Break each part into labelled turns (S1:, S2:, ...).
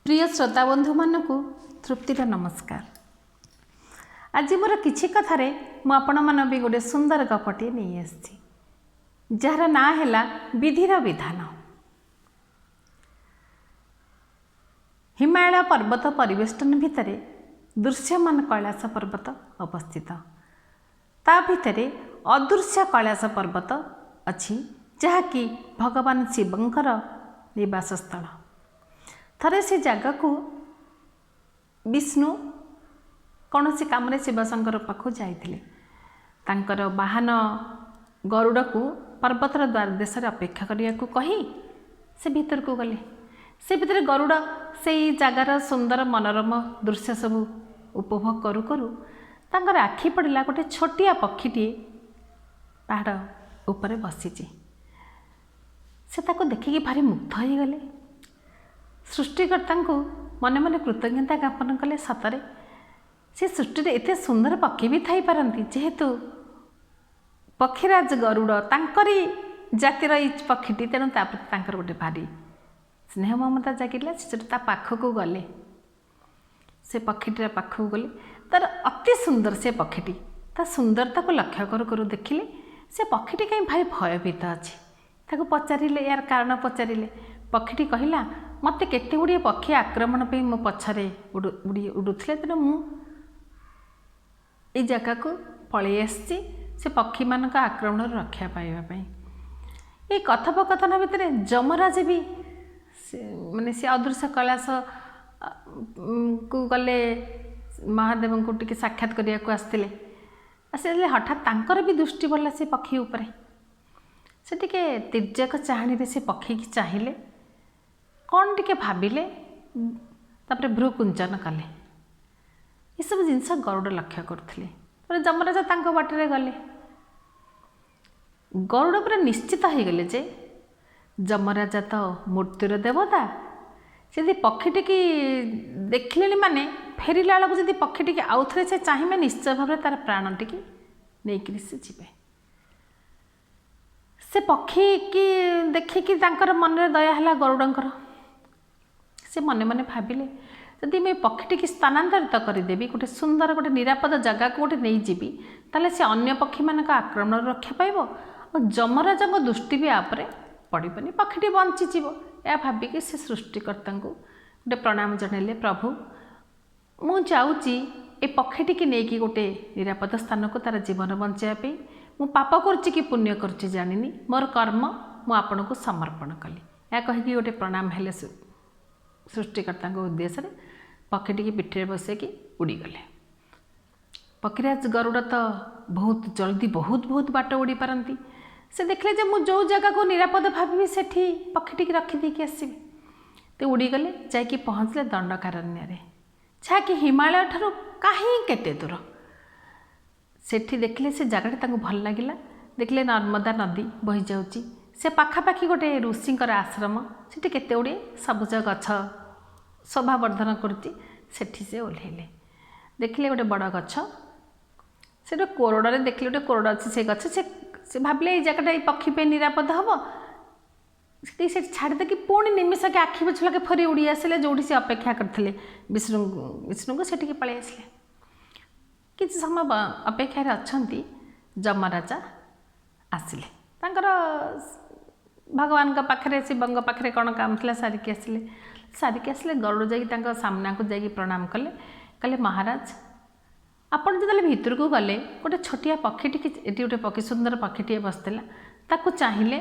S1: ପ୍ରିୟ ଶ୍ରୋତା ବନ୍ଧୁମାନଙ୍କୁ ତୃପ୍ତିର ନମସ୍କାର। ଆଜି ମୋର କିଛି କଥାରେ ମୁଁ ଆପଣମାନଙ୍କ ପାଇଁ ଗୋଟେ ସୁନ୍ଦର ଗପଟିଏ ନେଇ ଆସିଛି, ଯାହାର ନାଁ ହେଲା ବିଧିର ବିଧାନ। ହିମାଳୟ ପର୍ବତ ପରିବେଷ୍ଟନ ଭିତରେ ଦୃଶ୍ୟମାନ କୈଳାସ ପର୍ବତ ଅବସ୍ଥିତ। ତା ଭିତରେ ଅଦୃଶ୍ୟ କୈଳାସ ପର୍ବତ ଅଛି, ଯାହାକି ଭଗବାନ ଶିବଙ୍କର ନିବାସସ୍ଥଳ। ଥରେ ସେ ଜାଗାକୁ ବିଷ୍ଣୁ କୌଣସି କାମରେ ଶିବଶଙ୍କର ପାଖକୁ ଯାଇଥିଲେ। ତାଙ୍କର ବାହନ ଗରୁଡ଼କୁ ପର୍ବତର ଦ୍ୱାର ଦେଶରେ ଅପେକ୍ଷା କରିବାକୁ କହି ସେ ଭିତରକୁ ଗଲେ। ସେ ଭିତରେ ଗରୁଡ଼ ସେଇ ଜାଗାର ସୁନ୍ଦର ମନୋରମ ଦୃଶ୍ୟ ସବୁ ଉପଭୋଗ କରୁ କରୁ ତାଙ୍କର ଆଖି ପଡ଼ିଲା, ଗୋଟେ ଛୋଟିଆ ପକ୍ଷୀଟିଏ ପାହାଡ଼ ଉପରେ ବସିଛି। ସେ ତାକୁ ଦେଖିକି ଭାରି ମୁଗ୍ଧ ହୋଇଗଲେ। ସୃଷ୍ଟିକର୍ତ୍ତାଙ୍କୁ ମନେ ମନେ କୃତଜ୍ଞତା ଜ୍ଞାପନ କଲେ, ସତରେ ସେ ସୃଷ୍ଟିରେ ଏତେ ସୁନ୍ଦର ପକ୍ଷୀ ବି ଥାଇପାରନ୍ତି। ଯେହେତୁ ପକ୍ଷୀରାଜ ଗରୁଡ଼ ତାଙ୍କରି ଜାତିର ଏଇ ପକ୍ଷୀଟି, ତେଣୁ ତା ପ୍ରତି ତାଙ୍କର ଗୋଟେ ଭାରି ସ୍ନେହ ମମତା ଜାଗିଲା। ସେ ସେଠୁ ତା ପାଖକୁ ଗଲେ, ସେ ପକ୍ଷୀଟିର ପାଖକୁ ଗଲେ। ତାର ଅତି ସୁନ୍ଦର ସେ ପକ୍ଷୀଟି। ତା ସୁନ୍ଦରତାକୁ ଲକ୍ଷ୍ୟ କରୁ କରୁ ଦେଖିଲେ ସେ ପକ୍ଷୀଟି କାହିଁ ଭାରି ଭୟଭୀତ ଅଛି। ତାକୁ ପଚାରିଲେ, ଏହାର କାରଣ ପଚାରିଲେ। ପକ୍ଷୀଟି କହିଲା, ମୋତେ କେତେ ଗୁଡ଼ିଏ ପକ୍ଷୀ ଆକ୍ରମଣ ପାଇଁ ମୋ ପଛରେ ଉଡ଼ି ଉଡ଼ୁଥିଲେ, ତେଣୁ ମୁଁ ଏଇ ଜାଗାକୁ ପଳେଇ ଆସିଛି ସେ ପକ୍ଷୀମାନଙ୍କ ଆକ୍ରମଣରୁ ରକ୍ଷା ପାଇବା ପାଇଁ। ଏଇ କଥୋପକଥନ ଭିତରେ ଯମରାଜ ବି ସେ, ମାନେ ସେ ଅଦୃଶ୍ୟ କୈଳାସ କୁ ଗଲେ, ମହାଦେବଙ୍କୁ ଟିକେ ସାକ୍ଷାତ କରିବାକୁ ଆସିଥିଲେ। ଆସିଲେ, ହଠାତ୍ ତାଙ୍କର ବି ଦୃଷ୍ଟି ପଡ଼ିଲା ସେ ପକ୍ଷୀ ଉପରେ। ସେ ଟିକେ ତୀର୍ଯ୍ୟକ ଚାହାଣୀରେ ସେ ପକ୍ଷୀକି ଚାହିଁଲେ, କ'ଣ ଟିକେ ଭାବିଲେ, ତାପରେ ଭ୍ରୂକୁଞ୍ଚନ କଲେ। ଏସବୁ ଜିନିଷ ଗରୁଡ଼ ଲକ୍ଷ୍ୟ କରୁଥିଲେ। ତାପରେ ଯମରାଜ ତାଙ୍କ ବାଟରେ ଗଲେ। ଗରୁଡ଼ ପୁରା ନିଶ୍ଚିତ ହେଇଗଲେ ଯେ ଯମରାଜା ତ ମୃତ୍ୟୁର ଦେବତା, ସେ ଯଦି ପକ୍ଷୀଟିକି ଦେଖିଲେଣି, ମାନେ ଫେରିଲା ବେଳକୁ ଯଦି ପକ୍ଷୀଟିକି ଆଉଥରେ ସେ ଚାହିଁବେ, ନିଶ୍ଚୟ ଭାବରେ ତା'ର ପ୍ରାଣଟିକି ନେଇକିରି ସେ ଯିବେ। ସେ ପକ୍ଷୀକି ଦେଖିକି ତାଙ୍କର ମନରେ ଦୟା ହେଲା ଗରୁଡ଼ଙ୍କର। ସେ ମନେ ମନେ ଭାବିଲେ, ଯଦି ମୁଁ ଏ ପକ୍ଷୀଟିକି ସ୍ଥାନାନ୍ତରିତ କରିଦେବି, ଗୋଟେ ସୁନ୍ଦର ଗୋଟେ ନିରାପଦ ଜାଗାକୁ ଗୋଟେ ନେଇଯିବି, ତାହେଲେ ସେ ଅନ୍ୟ ପକ୍ଷୀମାନଙ୍କ ଆକ୍ରମଣରୁ ରକ୍ଷା ପାଇବ ଆଉ ଯମରାଜଙ୍କ ଦୃଷ୍ଟି ବି ଆ ଉପରେ ପଡ଼ିବନି, ପକ୍ଷୀଟି ବଞ୍ଚିଯିବ। ଏହା ଭାବିକି ସେ ସୃଷ୍ଟିକର୍ତ୍ତାଙ୍କୁ ଗୋଟେ ପ୍ରଣାମ ଜଣାଇଲେ, ପ୍ରଭୁ, ମୁଁ ଯାଉଛି ଏ ପକ୍ଷୀଟିକି ନେଇକି ଗୋଟେ ନିରାପଦ ସ୍ଥାନକୁ ତା'ର ଜୀବନ ବଞ୍ଚାଇବା ପାଇଁ। ମୁଁ ପାପ କରୁଛି କି ପୁଣ୍ୟ କରୁଛି ଜାଣିନି, ମୋର କର୍ମ ମୁଁ ଆପଣଙ୍କୁ ସମର୍ପଣ କଲି। ଏହା କହିକି ଗୋଟେ ପ୍ରଣାମ ହେଲେ ସୃଷ୍ଟିକର୍ତ୍ତାଙ୍କ ଉଦ୍ଦେଶ୍ୟରେ। ପକ୍ଷୀଟିକି ପିଠିରେ ବସେଇକି ଉଡ଼ିଗଲେ। ପକ୍ଷୀରାଜ ଗରୁଡ଼ ତ ବହୁତ ଜଲ୍ଦି ବହୁତ ବହୁତ ବାଟ ଉଡ଼ି ପାରନ୍ତି। ସେ ଦେଖିଲେ ଯେ ମୁଁ ଯେଉଁ ଜାଗାକୁ ନିରାପଦ ଭାବିବି, ସେଠି ପକ୍ଷୀଟିକି ରଖିଦେଇକି ଆସିବି। ତ ଉଡ଼ିଗଲେ, ଯାଇକି ପହଞ୍ଚିଲେ ଦଣ୍ଡକାରଣ୍ୟରେ, ଯାହାକି ହିମାଳୟ ଠାରୁ କାହିଁ କେତେ ଦୂର। ସେଠି ଦେଖିଲେ ସେ ଜାଗାଟା ତାଙ୍କୁ ଭଲ ଲାଗିଲା। ଦେଖିଲେ ନର୍ମଦା ନଦୀ ବହିଯାଉଛି, ସେ ପାଖାପାଖି ଗୋଟେ ଋଷିଙ୍କର ଆଶ୍ରମ, ସେଠି କେତେ ଗୁଡ଼ିଏ ସବୁଜ ଗଛ ଶୋଭାବର୍ଦ୍ଧନ କରୁଛି। ସେଠି ସେ ଓହ୍ଲେଇଲେ। ଦେଖିଲେ ଗୋଟେ ବଡ଼ ଗଛ, ସେଠି କୋରଡ଼ରେ ଦେଖିଲେ ଗୋଟେ କୋରଡ଼ ଅଛି ସେ ଗଛ। ସେ ଭାବିଲେ ଏଇ ଜାଗାଟା ଏଇ ପକ୍ଷୀ ପାଇଁ ନିରାପଦ ହେବ। ସେଠି ସେଠି ଛାଡ଼ିଦେଇକି ପୁଣି ନିମିଷକେ ଆଖି ପିଛୁଳାକେ ଫେରି ଉଡ଼ି ଆସିଲେ ଯେଉଁଠି ସେ ଅପେକ୍ଷା କରିଥିଲେ ବିଷ୍ଣୁଙ୍କୁ, ସେଠିକି ପଳେଇ ଆସିଲେ। କିଛି ସମୟ ଅପେକ୍ଷାରେ ଅଛନ୍ତି, ଯମରାଜା ଆସିଲେ। ତାଙ୍କର ଭଗବାନଙ୍କ ପାଖରେ, ଶିବଙ୍କ ପାଖରେ କ'ଣ କାମ ଥିଲା ସାରିକି ଆସିଲେ। ସାରିକି ଆସିଲେ, ଗରୁଡ଼ ଯାଇକି ତାଙ୍କ ସାମ୍ନାକୁ ଯାଇକି ପ୍ରଣାମ କଲେ। କହିଲେ, ମହାରାଜ, ଆପଣ ଯେତେବେଳେ ଭିତରକୁ ଗଲେ, ଗୋଟେ ଛୋଟିଆ ପକ୍ଷୀଟିକି, ଏଠି ଗୋଟେ ପକ୍ଷୀ, ସୁନ୍ଦର ପକ୍ଷୀଟିଏ ବସିଥିଲା, ତାକୁ ଚାହିଁଲେ,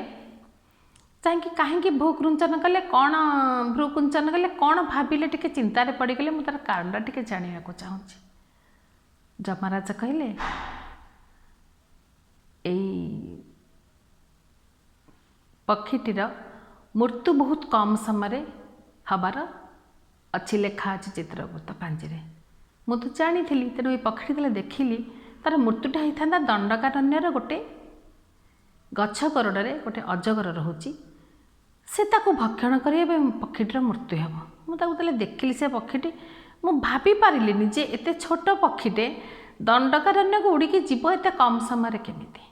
S1: ଚାହିଁକି କାହିଁକି ଭ୍ରୂକୁଞ୍ଚନ କଲେ, କ'ଣ ଭ୍ରୂକୁଞ୍ଚନ କଲେ, କ'ଣ ଭାବିଲେ, ଟିକେ ଚିନ୍ତାରେ ପଡ଼ିଗଲେ, ମୁଁ ତା'ର କାରଣଟା ଟିକେ ଜାଣିବାକୁ ଚାହୁଁଛି। ଯମରାଜ କହିଲେ, ଏଇ ପକ୍ଷୀଟିର ମୃତ୍ୟୁ ବହୁତ କମ୍ ସମୟରେ ହେବାର ଅଛି, ଲେଖା ଅଛି ଚିତ୍ରଗୁପ୍ତ ପାଞ୍ଜିରେ। ମୁଁ ତ ଜାଣିଥିଲି, ତେଣୁ ଏଇ ପକ୍ଷୀଟି ଯେତେବେଳେ ଦେଖିଲି, ତା'ର ମୃତ୍ୟୁଟା ହେଇଥାନ୍ତା ଦଣ୍ଡକାରଣ୍ୟର ଗୋଟେ ଗଛ କୋରଡ଼ରେ ଗୋଟେ ଅଜଗର ରହୁଛି, ସେ ତାକୁ ଭକ୍ଷଣ କରିବା ପାଇଁ ପକ୍ଷୀଟିର ମୃତ୍ୟୁ ହେବ। ମୁଁ ତାକୁ ଯେତେବେଳେ ଦେଖିଲି ସେ ପକ୍ଷୀଟି, ମୁଁ ଭାବି ପାରିଲିନି ଯେ ଏତେ ଛୋଟ ପକ୍ଷୀଟେ ଦଣ୍ଡକାରଣ୍ୟକୁ ଉଡ଼ିକି ଯିବ ଏତେ କମ୍ ସମୟରେ କେମିତି।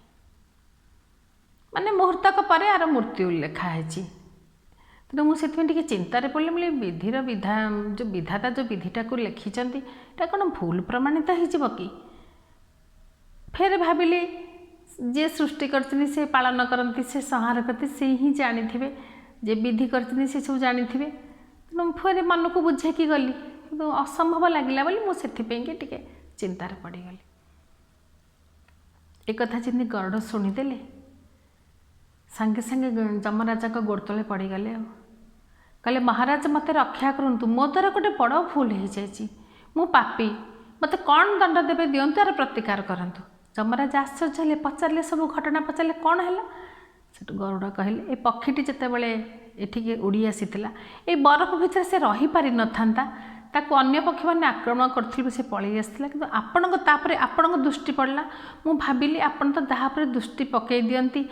S1: ମାନେ ମୁହୂର୍ତ୍ତକ ପରେ ଆର ମୃତ୍ୟୁ ଲେଖା ହେଇଛି। ତେଣୁ ମୁଁ ସେଥିପାଇଁ ଟିକେ ଚିନ୍ତାରେ ପଡ଼ିଲି। ବୋଲି ବିଧିର ବିଧା, ଯେଉଁ ବିଧାତା ଯେଉଁ ବିଧିଟାକୁ ଲେଖିଛନ୍ତି, ଏଇଟା କ'ଣ ଭୁଲ ପ୍ରମାଣିତ ହେଇଯିବ କି? ଫେର ଭାବିଲି, ଯିଏ ସୃଷ୍ଟି କରିଛନ୍ତି, ସେ ପାଳନ କରନ୍ତି, ସେ ସଂହାର କରନ୍ତି, ସେ ହିଁ ଜାଣିଥିବେ। ଯେ ବିଧି କରିଛନ୍ତି, ସେ ସବୁ ଜାଣିଥିବେ। ତେଣୁ ମୁଁ ଫେର ମନକୁ ବୁଝେଇକି ଗଲି, କିନ୍ତୁ ଅସମ୍ଭବ ଲାଗିଲା ବୋଲି ମୁଁ ସେଥିପାଇଁକି ଟିକେ ଚିନ୍ତାରେ ପଡ଼ିଗଲି। ଏକଥା ଯେମିତି ଗରୁଡ଼ ଶୁଣିଦେଲେ, ସାଙ୍ଗେ ସାଙ୍ଗେ ଯମରାଜାଙ୍କ ଗୋଡ଼ ତଳେ ପଡ଼ିଗଲେ ଆଉ କହିଲେ, ମହାରାଜ, ମୋତେ ରକ୍ଷା କରନ୍ତୁ। ମୋ ଦ୍ୱାରା ଗୋଟେ ବଡ଼ ଭୁଲ ହେଇଯାଇଛି। ମୁଁ ପାପୀ। ମୋତେ କ'ଣ ଦଣ୍ଡ ଦେବେ ଦିଅନ୍ତୁ, ଆର ପ୍ରତିକାର କରନ୍ତୁ। ଯମରାଜା ଆଶ୍ଚର୍ଯ୍ୟ ହେଲେ, ପଚାରିଲେ, ସବୁ ଘଟଣା ପଚାରିଲେ, କ'ଣ ହେଲା? ସେଠୁ ଗରୁଡ଼ କହିଲେ, ଏ ପକ୍ଷୀଟି ଯେତେବେଳେ ଏଠିକି ଉଡ଼ି ଆସିଥିଲା, ଏଇ ବରଫ ଭିତରେ ସେ ରହିପାରିନଥାନ୍ତା। ତାକୁ ଅନ୍ୟ ପକ୍ଷୀମାନେ ଆକ୍ରମଣ କରୁଥିଲେ, ସେ ପଳେଇ ଆସିଥିଲା। କିନ୍ତୁ ଆପଣଙ୍କ ତାପରେ ଆପଣଙ୍କ ଦୃଷ୍ଟି ପଡ଼ିଲା। ମୁଁ ଭାବିଲି, ଆପଣ ତ ଯାହା ଉପରେ ଦୃଷ୍ଟି ପକାଇ ଦିଅନ୍ତି,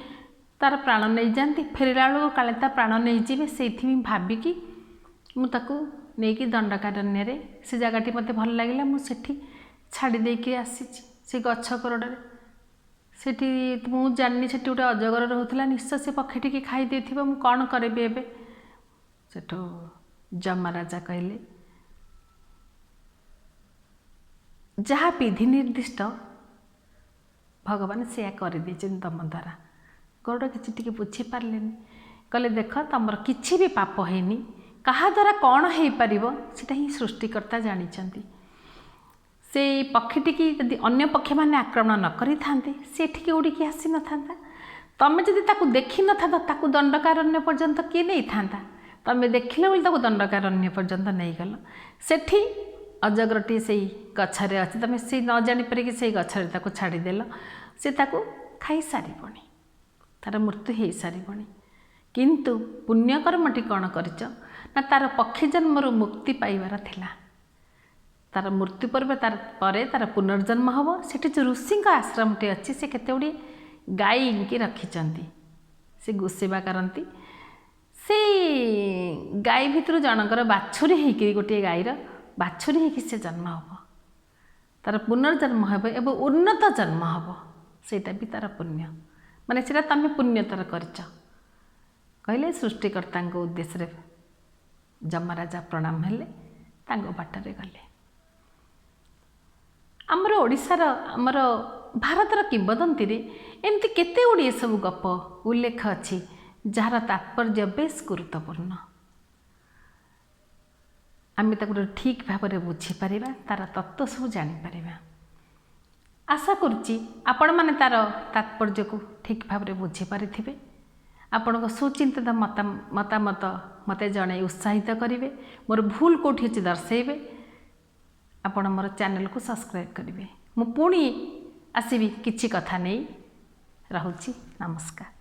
S1: ତାର ପ୍ରାଣ ନେଇଯାଆନ୍ତି। ଫେରିଲା ବେଳକୁ କାଳେ ତା ପ୍ରାଣ ନେଇଯିବେ, ସେଇଥିପାଇଁ ଭାବିକି ମୁଁ ତାକୁ ନେଇକି ଦଣ୍ଡକାରଣ୍ୟରେ, ସେ ଜାଗାଟି ମୋତେ ଭଲ ଲାଗିଲା, ମୁଁ ସେଠି ଛାଡ଼ି ଦେଇକି ଆସିଛି ସେ ଗଛ କୋରଡ଼ରେ। ସେଠି ମୁଁ ଜାଣିନି, ସେଠି ଗୋଟେ ଅଜଗର ରହୁଥିଲା। ନିଶ୍ଚୟ ସେ ପକ୍ଷୀଟିକି ଖାଇ ଦେଇଥିବ। ମୁଁ କ'ଣ କରିବି ଏବେ? ସେଠୁ ଯମରାଜା କହିଲେ, ଯାହା ବିଧି ନିର୍ଦ୍ଦିଷ୍ଟ, ଭଗବାନ ସେୟା କରିଦେଇଛନ୍ତି ତୁମ ଦ୍ୱାରା। ଗରୁଡ଼ କିଛି ଟିକେ ବୁଝିପାରିଲେନି। କହିଲେ, ଦେଖ, ତୁମର କିଛି ବି ପାପ ହେଇନି। କାହା ଦ୍ୱାରା କ'ଣ ହେଇପାରିବ, ସେଇଟା ହିଁ ସୃଷ୍ଟିକର୍ତ୍ତା ଜାଣିଛନ୍ତି। ସେଇ ପକ୍ଷୀଟିକି ଯଦି ଅନ୍ୟ ପକ୍ଷୀମାନେ ଆକ୍ରମଣ ନ କରିଥାନ୍ତେ, ସେ ଏଠିକି ଉଡ଼ିକି ଆସିନଥାନ୍ତା। ତମେ ଯଦି ତାକୁ ଦେଖିନଥାନ୍ତ, ତାକୁ ଦଣ୍ଡକାରଣ୍ୟ ପର୍ଯ୍ୟନ୍ତ କିଏ ନେଇଥାନ୍ତା? ତମେ ଦେଖିଲ ବୋଲି ତାକୁ ଦଣ୍ଡକାରଣ୍ୟ ପର୍ଯ୍ୟନ୍ତ ନେଇଗଲ। ସେଠି ଅଜଗରଟି ସେଇ ଗଛରେ ଅଛି। ତମେ ସେଇ ନ ଜାଣିପାରିକି ସେଇ ଗଛରେ ତାକୁ ଛାଡ଼ିଦେଲ। ସେ ତାକୁ ଖାଇସାରିବଣି, ତାର ମୃତ୍ୟୁ ହେଇସାରିବଣି। କିନ୍ତୁ ପୁଣ୍ୟକର୍ମଟି କ'ଣ କରିଛ ନା, ତାର ପକ୍ଷୀ ଜନ୍ମରୁ ମୁକ୍ତି ପାଇବାର ଥିଲା। ତାର ମୃତ୍ୟୁ ପରେ ତାର ପରେ ତାର ପୁନର୍ଜନ୍ମ ହେବ। ସେଠି ଯେଉଁ ଋଷିଙ୍କ ଆଶ୍ରମଟି ଅଛି, ସେ କେତେ ଗୁଡ଼ିଏ ଗାଈକି ରଖିଛନ୍ତି, ସେ ଗୋସେବା କରନ୍ତି। ସେଇ ଗାଈ ଭିତରୁ ଜଣଙ୍କର ବାଛୁରୀ ହେଇକିରି, ଗୋଟିଏ ଗାଈର ବାଛୁରୀ ହେଇକି ସେ ଜନ୍ମ ହେବ। ତାର ପୁନର୍ଜନ୍ମ ହେବ ଏବଂ ଉନ୍ନତ ଜନ୍ମ ହେବ। ସେଇଟା ବି ତାର ପୁଣ୍ୟ, ମାନେ ସେଇଟା ତମେ ପୁଣ୍ୟ ତାର କରିଛ। କହିଲେ, ସୃଷ୍ଟିକର୍ତ୍ତାଙ୍କ ଉଦ୍ଦେଶ୍ୟରେ ଯମରାଜା ପ୍ରଣାମ ହେଲେ, ତାଙ୍କ ବାଟରେ ଗଲେ। ଆମର ଓଡ଼ିଶାର, ଆମର ଭାରତର କିମ୍ବଦନ୍ତୀରେ ଏମିତି କେତେ ଗୁଡ଼ିଏ ସବୁ ଗପ ଉଲ୍ଲେଖ ଅଛି, ଯାହାର ତାତ୍ପର୍ଯ୍ୟ ବେଶ ଗୁରୁତ୍ୱପୂର୍ଣ୍ଣ। ଆମେ ତାକୁ ଠିକ୍ ଭାବରେ ବୁଝିପାରିବା, ତା'ର ତତ୍ତ୍ୱ ସବୁ ଜାଣିପାରିବା। ଆଶା କରୁଛି ଆପଣମାନେ ତା'ର ତାତ୍ପର୍ଯ୍ୟକୁ ଠିକ୍ ଭାବରେ ବୁଝିପାରିଥିବେ। ଆପଣଙ୍କ ସୁଚିନ୍ତିତ ମତାମତ ମୋତେ ଜଣାଇ ଉତ୍ସାହିତ କରିବେ। ମୋର ଭୁଲ କେଉଁଠି ଅଛି ଦର୍ଶାଇବେ। ଆପଣ ମୋର ଚ୍ୟାନେଲକୁ ସବସ୍କ୍ରାଇବ୍ କରିବେ। ମୁଁ ପୁଣି ଆସିବି କିଛି କଥା ନେଇ। ରହୁଛି, ନମସ୍କାର।